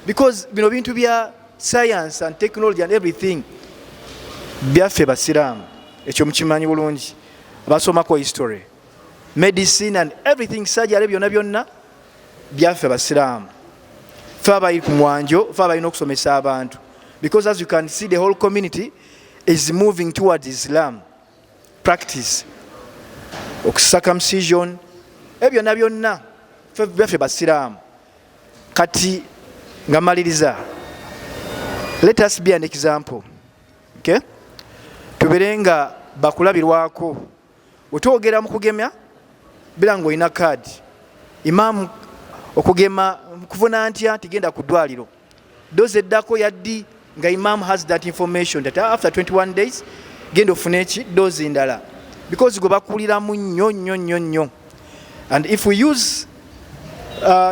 because bino bintu bya science and technology and everything byaffe basiraamu. Ekyo mukimanyi bulungi abasomako history, medicine and everything, surgery, byonna byonna byaffe basiraamu. Fe abali ku mwanjo, fe abalina okusomesa abantu, because as you can see, the whole community is moving towards Islam practice, circumcision, ebyo byonna byonna byaffe basiraamu. Kati nga maliriza, let us be an example, okay? Tubeere nga bakulabirwako. Wetwogera mu kugemya, bira nga olina kaadi. Imaamu, okugema kufuna ntya? Tigenda ku ddwaliro, dose eddako yaddi? Nga imam has that information that after 21 days genda ofune eki dose ndala, because gwe bakuliramu nnyo nnyo nnyo nnyo. And if we use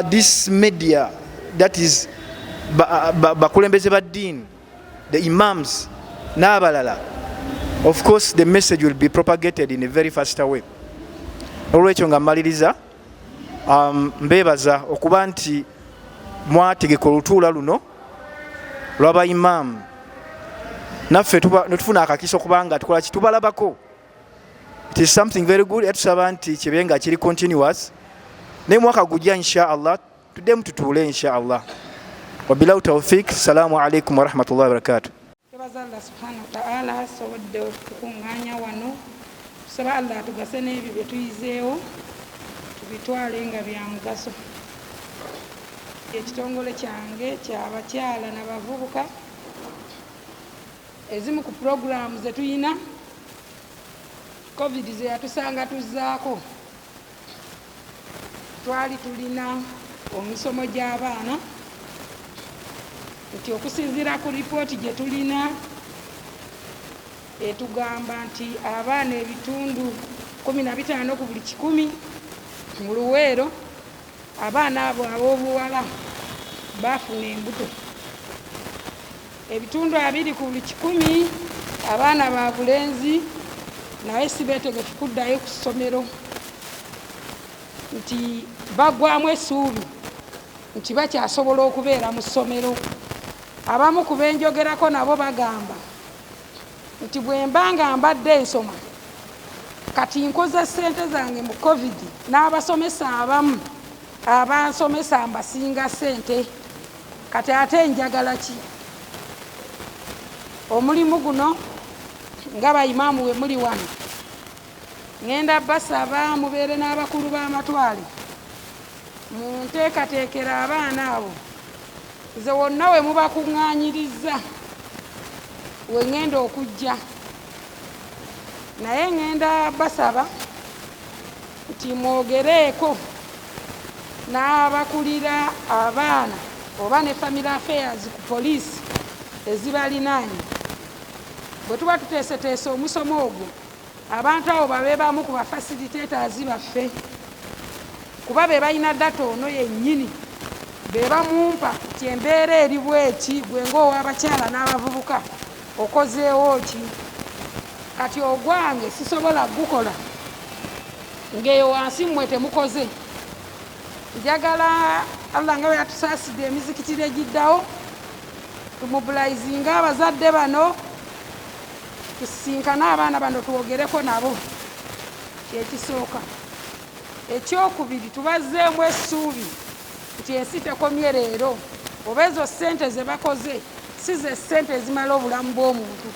this media, that is bakulembeze ba ddiini, the imams n'abalala, of course the message will be propagated in a very faster way. Olwekyo nga mmaliriza, mbeebaza okuba nti mwategeka olutuula luno lw'abaimaamu, naffe netufuna akakisa okuba nga tukola ki, tubalabako. It is something very good, era tusaba nti kibe nga kiri continuous, naye mwaka gujja insha Allah tuddemu tutuule insha Allah. Wabillahi tawfik. Salaamu alaikum warahmatullahi wabarakatuh. Twebaza Allah subhanahu wataala asobodde okutukuŋŋaanya wano. Tusaba Allah atugase n'ebyo bye tuyizeewo, tubitwale nga bya mugaso. Ekitongole kyange kyabakyala nabavubuka. Ezimu ku puroguramu ze tuyina, COVID ze yatusanga tuzzaako, twali tulina omisomo gy'abaana nti okusinziira ku ripooti gye tulina. Etugamba nti abaana ebitundu 15 ku buli 100 mu Luweero, abaana abo ab'obuwala bafuna embuto. Ebitundu 2 ku buli 100 abaana ba bulenzi naye si beetegefu kuddayo ku ssomero, nti baggwamu essuubi nti bakyasobola okubeera mu ssomero. Abamu ku benjogerako nabo bagamba nti bwe mba nga mbadde nsoma kati nkoze ssente zange mu COVID, n'abasomesa abamu abansomesa mbasinga ssente, kati ate njagala ki? Omulimu guno nga bayimaamu we muli wano, ŋŋenda basaba mubeere n'abakulu b'amatwale mu nteekateekera abaana abo. Nze wonna we mubakuŋŋaanyirizza we ŋŋenda okujja, naye ŋŋenda basaba nti mwogereeko n'abakulira abaana oba ne family affairs ku poliisi ezibalinaanye. Bwe tuba tuteeseteese omusomo ogwo, abantu abo babe bamu ku bafacilitators baffe, kuba be balina data ono yennyini, be bamumpa nti embeera eri bweti, gwe ng'ow'abakyala n'abavubuka okozeewo ki? Kati ogwange sisobola gukola ng'eyo wansi mmwe temukoze. Njagala Allah nga bwe yatusaasidde emizikiti egiddawo, tumobilizinge abazadde bano, tusisinkane abaana bano twogereko nabo, kyekisooka. Ekyokubiri, tubazzeemu essuubi nti ensi tekomye leero, oba ezo ssente ze bakoze si ze ssente ezimala obulamu bw'omuntu,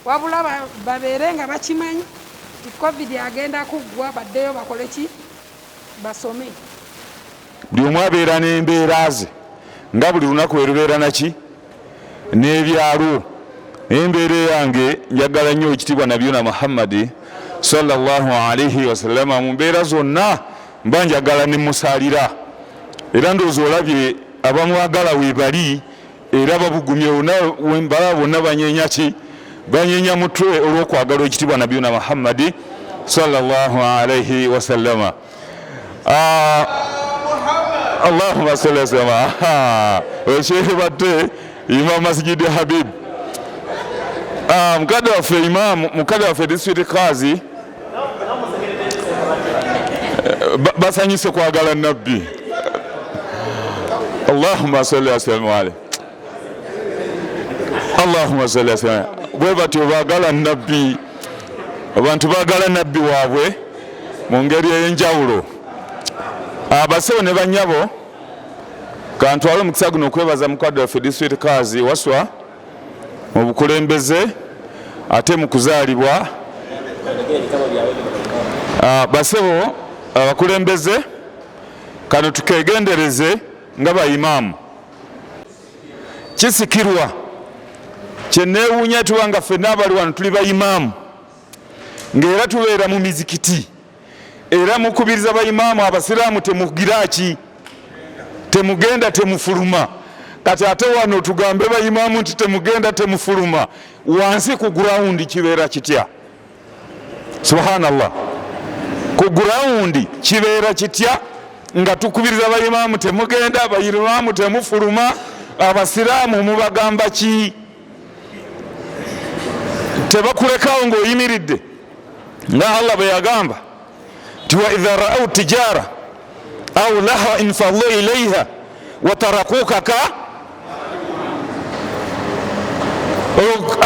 wabula babeere nga bakimanyi nti COVID agenda kuggwa, baddeyo bakole ki? Basome. Buli omu abeera n'embeera ze, nga buli lunaku bwe lubeera naki n'ebyalwo. Naye embeera eyange njagala nnyo ekitiibwa Nabiyuna Muhammadi sallallahu alaihi wasallama. Mu mbeera zonna mba njagala ne musaalira, era ndowooza olabye abamwagala we bali, era babugumye bonna bonna banyenya ki, banyenya mutwe olw'okwagala ekitiibwa Nabiyuna Muhammadi sallallahu alaihi wasallama. Allahumma salli ala salama. Sheikh batte Imam Masjid Habib, mukadde waffe imam, mukadde waffe district kazi, basanyuse kwagala nabbi. Allahumma salli ala salama alayhi. Allahumma salli ala salama. Bwe batyo baagala nabbi, abantu baagala nabbi waabwe mu ngeri ey'enjawulo. Abasewo ne bannyabo, kantwale omukisa guno okwebaza mukadde waffe district kazi Waswa mu bukulembeze ate mu kuzaalibwa. Basebo abakulembeze, kano tukegendereze nga bayimaamu. Kisikirwa kyenneewuunya tuba nga ffenna abali wano tuli bayimaamu, ng'era tubeera mu mizikiti, era mukubiriza bayimaamu abasiraamu temugira ki, temugenda, temufuluma. Kati ate wano tugambe bayimaamu nti temugenda, temufuluma, wansi ku gurawundi kibeera kitya? Subhanallah, ku gurawundi kibeera kitya nga tukubiriza bayimaamu temugenda, bayimaamu temufuluma, abasiraamu mubagamba ki? Tebakulekawo ng'oyimiridde, nga Allah bwe yagamba nti wa idha ra'au tijara au lahwa infallu ilaiha watarakuka ka.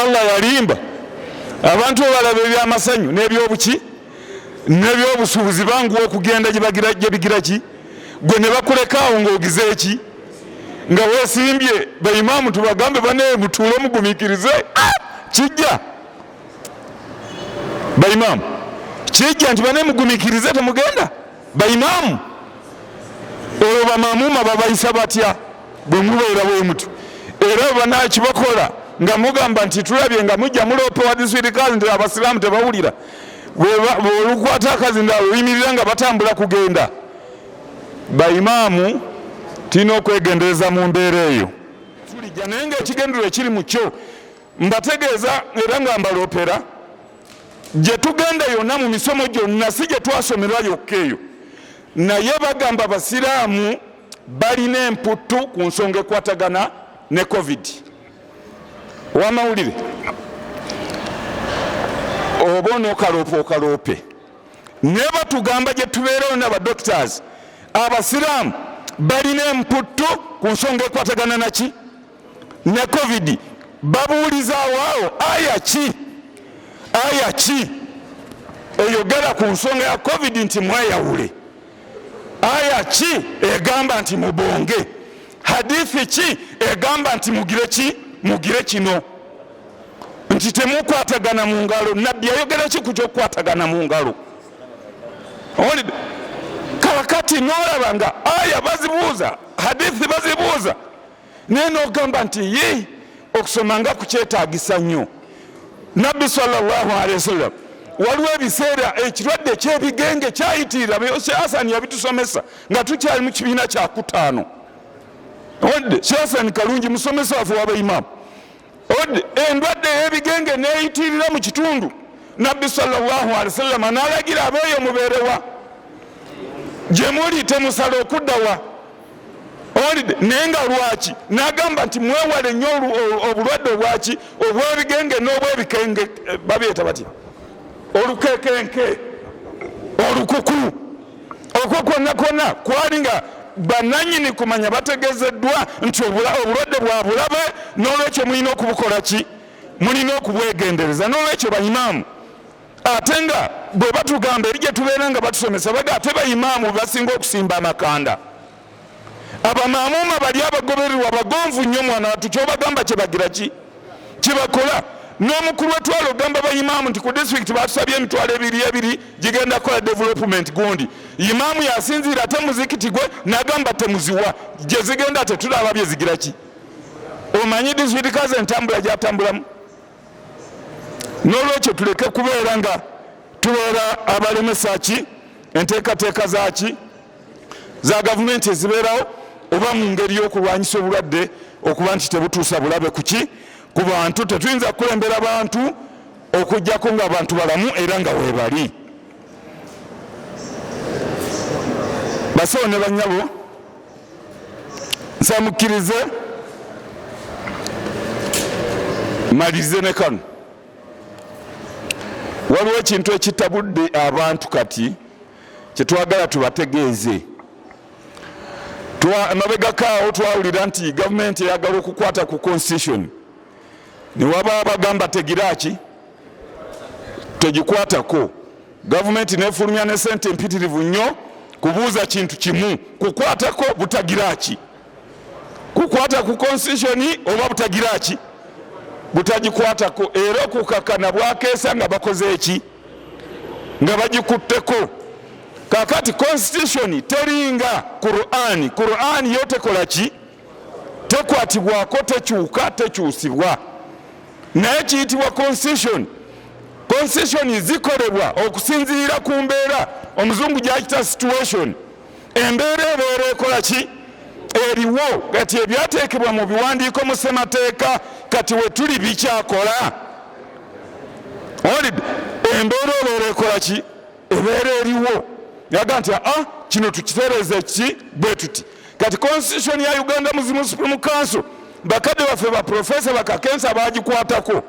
Allah yalimba abantu balaba ebyamasanyu n'ebyobuki n'ebyobusuubuzi, banguwa okugenda gye bigira ki, gwe ne bakulekaawo ng'ogize eki, nga weesimbye. Baimaamu tubagambe bane mutuule mugumiikirize, kijja. Baimaamu kijja nti bane mugumiikirize, temugenda. Baimaamu olwo bamamuma babayisa batya bwe mubeera bwe mutyo? Era banakibakola nga mugamba nti tulabye nga mujja muloopa wa disirikazi nti abasiraamu tebawulira. Bwolukwata akazinda oyimirira nga batambula kugenda. Baimaamu tulina okwegendereza mu mbeera eyo, tulijja naye ngaekigendererwa ekiri mu kyo. Mbategeeza era nga mbaloopera, gye tugenda yonna mu misomo gyonna, si gye twasomerwa yokka eyo, naye bagamba abasiraamu balina emputtu ku nsonga ekwatagana ne COVID. Owamawulire oba onookaloopa okaloope, naye batugamba gye tubeerayo n'aba doctors, abasiraamu balina emputtu ku nsonga ekwatagana naki? Ne COVID. Babuulizaawo awo, aya ki, aya ki eyogera ku nsonga ya COVID nti mweyawule? Aya ki egamba nti mubonge? Hadithi ki egamba nti mugire ki, mugire kino, nti temukwatagana mu ngalo? Nabbi yayogera ki ku kyokukwatagana mu ngalo? Kakati nolaba nga aya bazibuuza, hadithi bazibuuza, naye nogamba nti ye okusoma nga kukyetagisa nnyo. Nabbi sallallahu alaihi wasallam, waliwo ebiseera ekirwadde ekyebigenge kyayitirira. Hasani yabitusomesa nga tukyali mu kibiina kyakutaano. Hasani Kalungi musomesa waffe wabaimamu. Endwadde ey'ebigenge neeyitirira mu kitundu, Nabbi sallallahu alaihi wasallam n'alagira abeeyo mubeerewa gye muli, temusala okuddawa. Naye nga lwaki? N'agamba nti mwewale nnyo obulwadde obwaki, obw'ebigenge n'obwebikenge, babyeta batya, olukekenke, olukuku, okwo kwonna kwonna kwali nga bannannyini kumanya bategezeddwa nti obulwadde bwa bulabe, n'olwekyo mulina okubukola ki, mulina okubwegendereza. N'olwekyo bayimaamu, ate nga bwe batugamba eri gye tubeera nga batusomesa, baga ate bayimaamu basinga okusimba amakanda. Abamaamuuma bali abagobererwa bagonvu nnyo, mwana wattu, kyobagamba kyebagira ki, kyebakola. N'omukulu wetwala ogamba bayimaamu nti ku disitulikiti batusabye emitwalo ebiri ebiri gigenda kukola development gundi, imaamu yasinziira ate muzikiti gwe n'agamba temuziwa, gye zigenda tetulaba bye zigira ki. Omanyi disitulikiti kaze entambula gyatambulamu. N'olwekyo tuleke kubeera nga tubeera abalemesa ki enteekateeka zaki za gavumenti ezibeerawo, oba mu ngeri y'okulwanyisa obulwadde okuba nti tebutuusa bulabe kuki ku bantu. Tetuyinza kukulembera bantu okuggyako nga abantu balamu era nga weebali. Basawo ne bannyabo, nsamukkirize malirize ne kano. Waliwo ekintu ekitabudde abantu kati kyetwagala tubategeeze. Emabegakaawo twawulira nti gavumenti eyagala okukwata ku constitution, ne waba bagamba tegiraki, tegikwatako. Gavumenti nefulumya ne sente empitirivu nnyo kubuuza kintu kimu, kukwatako butagiraki, kukwata ku constitution oba butagiraki, butagikwatako. Era okukakana bwakeesa nga bakoze eki, nga bagikutteko. Kakati constitution teringa Qur'ani. Qur'ani yo tekola ki, tekwatibwako, tekyuka, tekyusibwa, naye kiyitibwa constitution. Constitution zikolebwa okusinziira ku mbeera, omuzungu gyakita situation, embeera ebeera ekola ki, eriwo. Kati ebyateekebwa mu biwandiiko mu ssemateeka kati wetuli bikyakola. Embeera ebeera ekola ki, ebeera eriwo, yaga nti a kino tukitereeze ki bwe tuti. Kati constitution ya Uganda Muslim Supreme Council, bakadde baffe ba profesa bakakensa bagikwatako.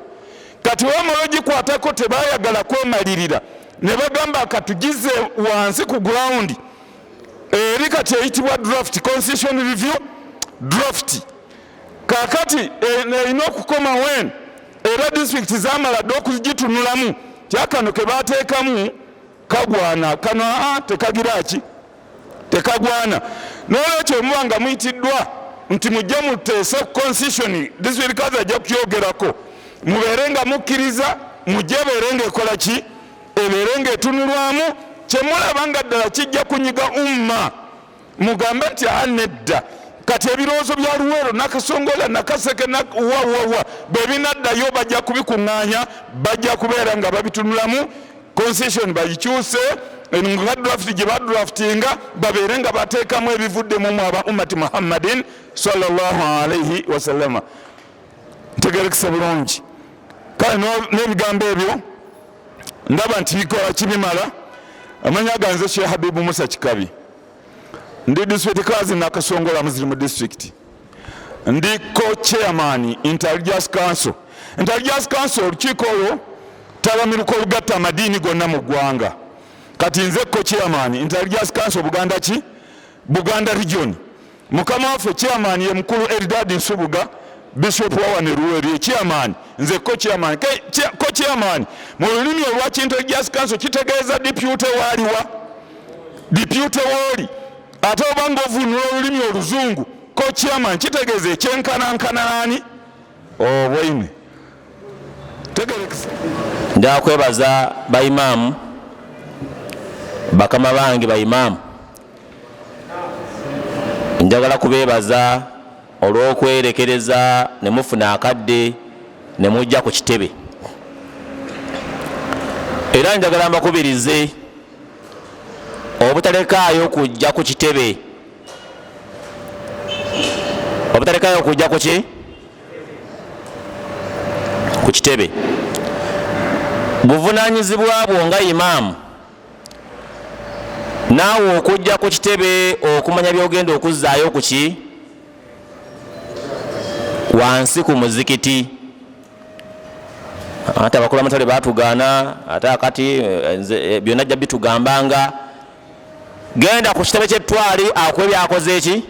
Kati wamala ogikwatako tebayagala kwemalirira, ne bagamba katugize wansi ku ground eri kati eyitibwa draft constitution review draft. Kakati erina okukoma wen era disitulikiti zamala dde okugitunulamu, kyakano ke bateekamu kagwana kano, aa tekagira ki, tekagwana. N'olwekyo muba nga muyitiddwa nti mujje muteese constitution, disitulikiti kazi ajja kukyogerako, mubeere nga mukkiriza, mujje ebeere nga ekola ki, ebeere nga etunulwamu, kyemulaba nga ddala kijja kunyiga umma, mugambe nti a nedda. Kati ebirowoozo bya Luweero, Nakasongola, Nakaseke, wawawa bwe binaddayo bajja kubikuŋŋaanya, bajja kubeera nga babitunulamu, constitution bagikyuse nga draft gye badraftinga, babeere nga bateekamu ebivuddemu mu aba ummati Muhammadin sallallahu alaihi wasallama. Ntegerekesa bulungi. Kale n'ebigambo ebyo ndaba nti bikola kibimala. Amanya ganze Sheikh Habibu Musa Kikabi, ndi district kazi Nakasongola Muslim district, ndi co-chairman Intelligence Council. Intelligence Council olukiiko olwo tabamiruka olugatta amadiini gonna mu ggwanga. Kati nze co-chairman Intelligence Council Buganda ki Buganda region. Mukama waffe chairman ye mukulu Eldad Nsubuga, Bishop wa wano Luweero ye chairman, nze co-chairman. Co-chairman mu lulimi olwa Intelligence Council kitegeeza deputy waaliwa, deputy wooli. Ate oba ng'ovunula olulimi oluzungu, co-chairman kitegeeza ekyenkanankana nani obwaine. Njagala kwebaza baimaamu, bakama bange baimaamu, njagala kubeebaza olw'okwerekereza ne mufuna akadde ne mujja ku kitebe. Era njagala mbakubirize obutalekaayo kujja ku kitebe, obutalekaayo kujja ku ki? Ku kitebe. Buvunaanyizibwa bwo nga imaamu naawe okujja ku kitebe okumanya by'ogenda okuzzaayo ku ki? Wansi ku muzikiti. Ate abakulu amatale baatugaana, ate akati nze byonna ajja bitugambanga. Genda ku kitebe ky'ettwale akuwe byakoze ki,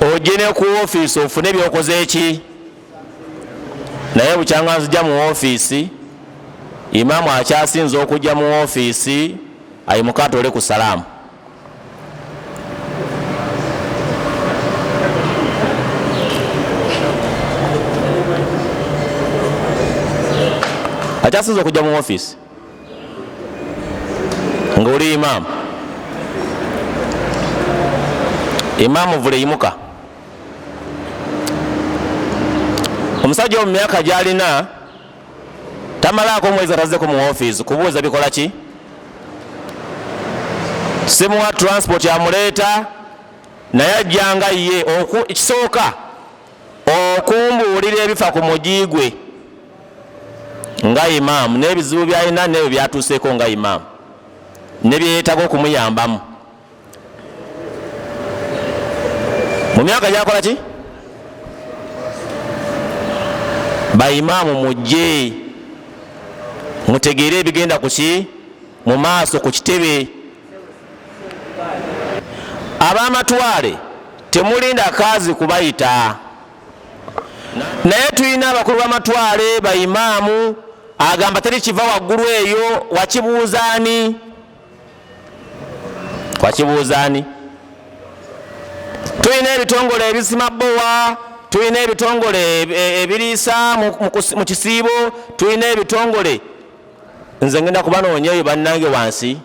ojje ne ku ofiisi ofune byokoze ki. Naye bukyanga nzija mu ofiisi, imaamu akyasinze okujja mu ofiisi ayimuka atole ku salaamu. Akyasinze okujja mu ofiisi ng'oli imaamu, imaamu vule yimuka. Omusajja omu myaka gy'alina tamalaako omwezi atazzeko mu ofiisi kubuuza bikola ki. Simuwa transport amuleeta naye ajjanga ye ekisooka okumbuulira ebifa ku mugi gwe nga imaamu n'ebizibu by'alina n'ebyo by'atuuseeko nga imaamu ne bye yeetaaga okumuyambamu. Mu myaka gy'akola ki? Bayimaamu mujje mutegeere ebigenda ku ki mu maaso ku kitebe. Ab'amatwale temulinda kaazi kubayita, naye tulina abakulu b'amatwale bayimaamu agamba teri kiva waggulu eyo, wakibuuzaani? Wakibuuzaani? Tulina ebitongole ebisima bbowa, tulina ebitongole ebiriisa mu kisiibo, tulina ebitongole. Nze ngenda kubanoonya eyo bannange wansi.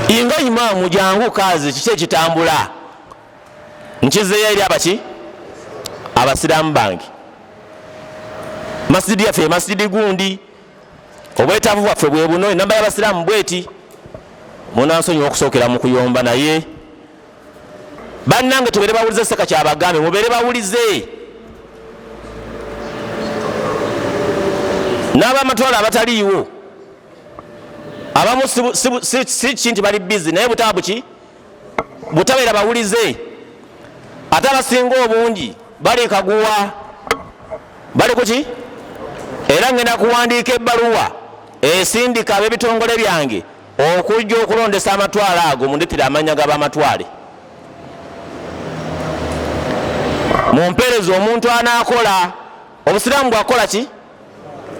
Inga imaamu jangu kazi kiki ekitambula nkizeeyo eri abaki abasiraamu bange. Masjidi yaffe masjidi gundi, obwetaavu bwaffe bwe buno, enamba y'abasiraamu bweti. Munansonyiwa okusookera mu kuyomba, naye bannange tubeere bawulize. Seka kyabagambe mubeere bawulize. N'abamatwale abataliiwo abamu si ki nti bali busy, naye butaba buki butabeera bawulize. Ate abasinga obungi bali kaguwa, bali kuki. Era ngenda kuwandiika ebbaluwa esindika ab'ebitongole byange okujja okulondesa amatwale ago, mundetera amannya g'abamatwale. Mumpeereze omuntu anaakola. Obusiraamu bwakukola ki?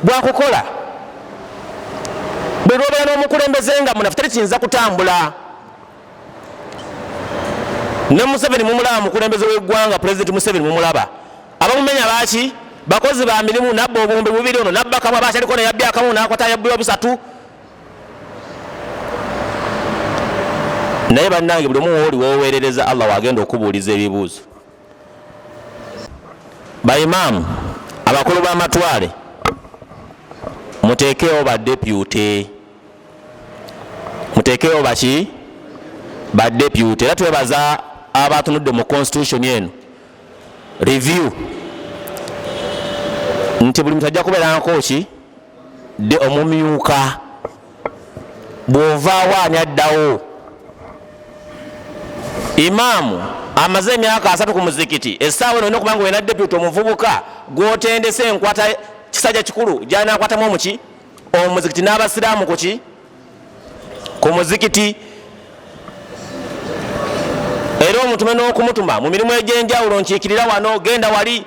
Bwakukola. Bwe lwobeera n'omukulembeze nga munafu teri kiyinza kutambula. Ne Museveni mumulaba, mukulembeze w'eggwanga Pulezidenti Museveni mumulaba. Abamumenya baaki? Bakozi ba mirimu, nabba obuwumbi bubiri, ono nabba kamu, abakyaliko ne yabbye akamu, n'akwata yabbye busatu. Naye bannange buli omu wooli w'oweerereza Allah wagenda okubuuliza ebibuuzo. Bayimaamu abakulu b'amatwale muteekeewo ba deputy, muteekeewo baki ba deputy. Era twebaza abatunudde mu constitution eno Review nti buli muntu ajja kubeera nkoki de omumyuka, bw'ovaawo ani addawo? Imaamu amaze emyaka 30 ku muzikiti, essaawa eno olina okuba nga olina deputy omuvubuka gw'otendese enkwata kisajja kikulu gy'anaakwatamu omuki omuzikiti n'abasiraamu kuki ku muzikiti, era omutume n'okumutuma mu mirimu egy'enjawulo, nkiikirira wano, genda wali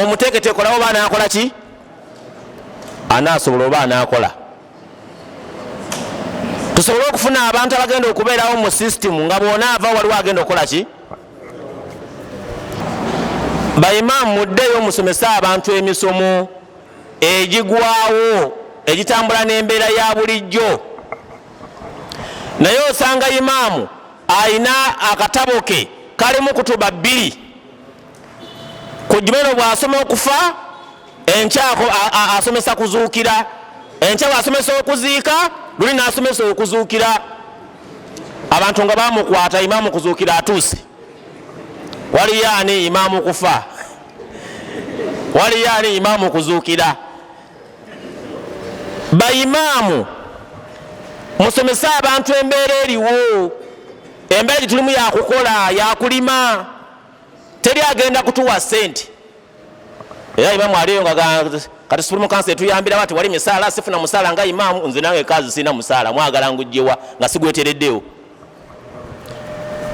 omuteeketeeke olawo oba anaakola ki, anaasobola oba anaakola, tusobole okufuna abantu abagenda okubeerawo mu sisitimu nga bw'onaava waliwo agenda okukola ki. Baimaamu muddeeyo musomese abantu emisomo egigwawo egitambula n'embeera ya bulijjo. Naye osanga imaamu alina akatabo ke kalimu kutuba 2 ku jumeno, bw'asoma okufa enkya asomesa kuzuukira, enkya bw'asomesa okuziika luli n'asomesa okuzuukira. Abantu nga bamukwata imaamu kuzuukira atuuse, waliyo ani imaamu kufa, waliyo ani imaamu kuzuukira. Bayimaamu musomese abantu embeera eriwo, embeera gyetulimu yakukola yakulima, teri agenda kutuwa sente. Era imaamu aliyo nga kati Supreme Council etuyambira bati wali misaala, sifuna musaala nga imaamu, nze nange kazi sirina musaala, mwagala ngujjewa nga sigwetereddewo.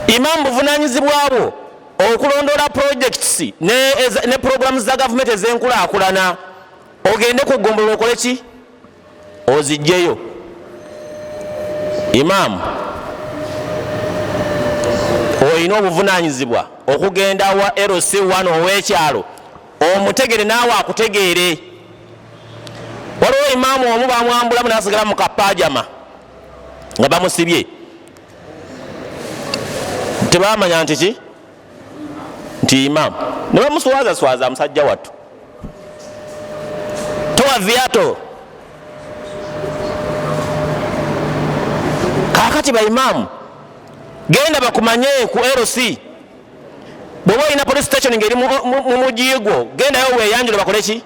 Imaamu buvunanyizibwa bwo okulondoola projects ne programs za gavumenti ez'enkulaakulana, ogende ku ggombolola okole ki, ozijjeyo. Imaamu olina obuvunanyizibwa okugenda wa LC1 ow'ekyalo omutegere naawe akutegeere. Waliwo imaamu omu bamwambulamu n'asigala mu kapajama nga bamusibye, tebamanya nti ki nti imaamu, ne bamuswazaswaza musajja wattu, towa viato. Kaakati baimaamu genda bakumanye ku LC, bw'oba olina police station ng'eri mu mugi gwo, gendayo weeyanjule bakole ki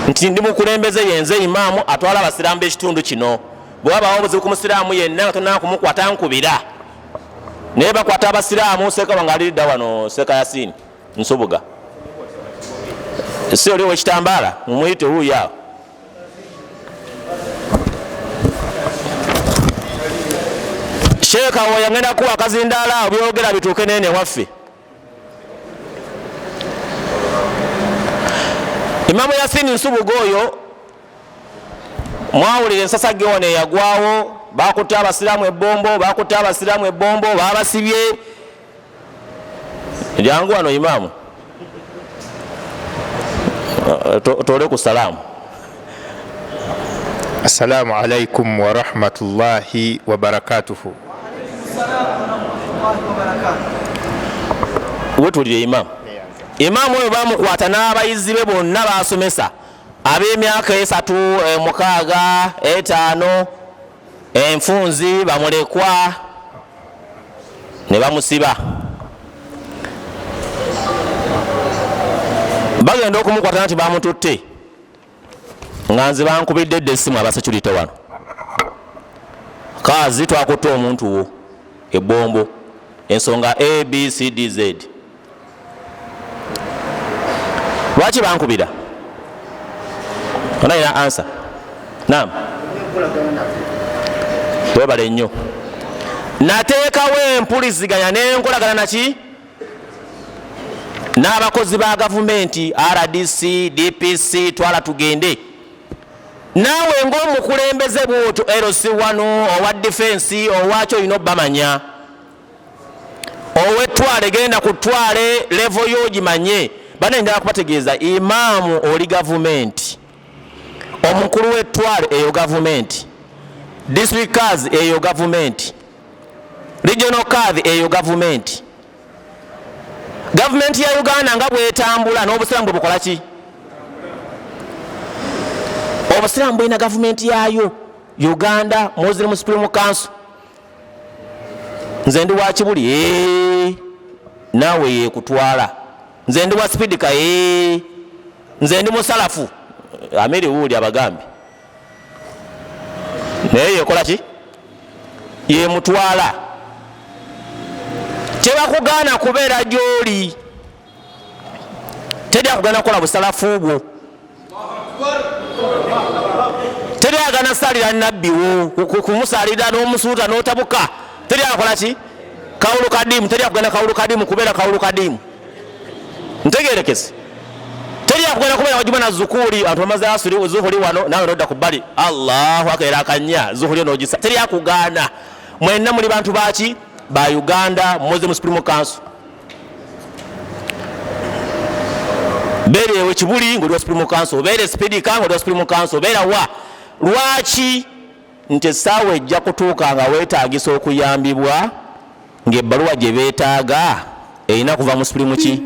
nti ndi mukulembeze, yenze imaamu atwala abasiraamu b'ekitundu kino, bwe wabaawo obuzibu ku musiraamu yenna nga tonnaba kumukwata nkubira. Naye bakwata abasiraamu. Seeka wange aliridda wano, Seeka Yasini Nsubuga, si oli ow'ekitambaala, mumuyite wuuyo awo. Sheeka oyo ngenda kuwa akazindaala awo, byogera bituuke nene waffe. Imamu Yasini Nsubuga oyo mwawulira ensasage wano eyagwawo, bakutte abasiraamu ebbombo, bakutte abasiraamu ebbombo, babasibye. Jangu wano imaamu tole ku salaamu. Assalamu alaikum warahmatullahi wabarakatuhu. Wetulire imaamu. Imaamu oyo bamukwata n'abayizi be bonna basomesa ab'emyaka 3, 6, 5, enfunzi bamulekwa ne bamusiba. Bagenda okumukwata nti bamututte, nga nze bankubidde edda essimu abasecurity wano, kaazi twakutte omuntu wo ebbombo, ensonga A B C D Z. Lwaki bankubira? Onayina ansa? Naam, webale nnyo. Nateekawo empuliziganya n'enkolagana naki n'abakozi ba gavumenti, RDC, DPC, twala tugende naawe ng'omukulembeze bw'otyo LC1 owa defense owaki olina obbamanya, ow'ettwale genda ku ttwale levo y'ogimanye. Bane njagala kubategeeza, imaamu oli gavumenti, omukulu w'ettwale eyo gavumenti, district cars eyo gavumenti, regional cars eyo gavumenti. Gavumenti ya Uganda nga bwetambula n'obusiraamu bwe bukola ki? Obusiraamu bulina gavumenti yaayo, Uganda Muslim Supreme Council. Nze ndi wa Kibuli. Naawe yekutwala. Nze ndi wa sipidika, nze ndi musalafu, amiri wuuli abagambi, naye yekola ki? Yemutwala. Tebakugaana kubeera gyoli, teri akugana kukola busalafu bwo, teri agana salira nabbi wo kumusalira n'omusuuta n'otabuka, teri akola ki? Kawulu kadimu. Teri akugana kawulu kadimu kubeera kawulu kadimu, ntegerekese. Teri akugana kubeera wajuma na zukuli, abantu bamaze asuri zuhuri wano, nawe nodda ku bbali, Allahu akbar akanya zuhuri n'ogisa, teri akugaana. Mwenna muli bantu baki? Ba Uganda. Muslim Supreme Council beerewe Kibuli ng'oli wa Supreme Council, beere Sipidika ng'oli wa Supreme Council, beera wa lwaki nti essaawa ejja kutuuka nga weetaagisa okuyambibwa ng'ebbaluwa gye beetaaga erina kuva mu Supreme ki?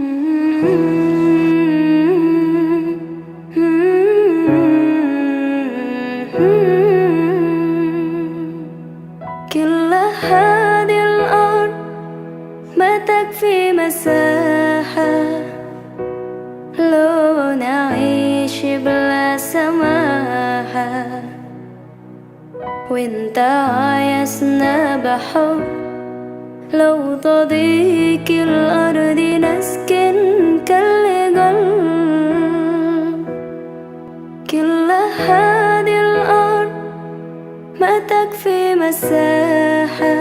كل هذه الأرض ما تكفي مساحة لو نعيش بلا سماحة، وانت عايزنا بحب لو تضيق الأرض نسكن كل قلب. كل هذه الأرض ما تكفي مساحة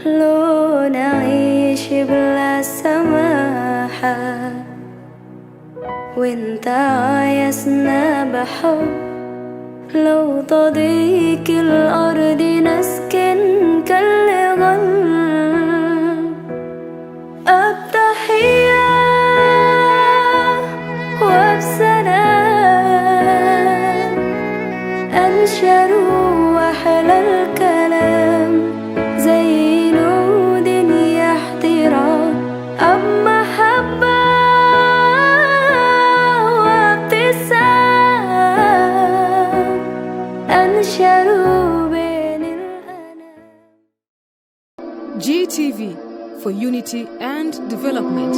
لو نعيش بلا سماحة، وانت عايزنا بحب لو تضيق الأرض نسكن كل قلب. التحية وبسلام أنشر وأحلى الكلام زي نود احترام أم محبة وابتسام أنشر بين الأنام. GTV for unity and development.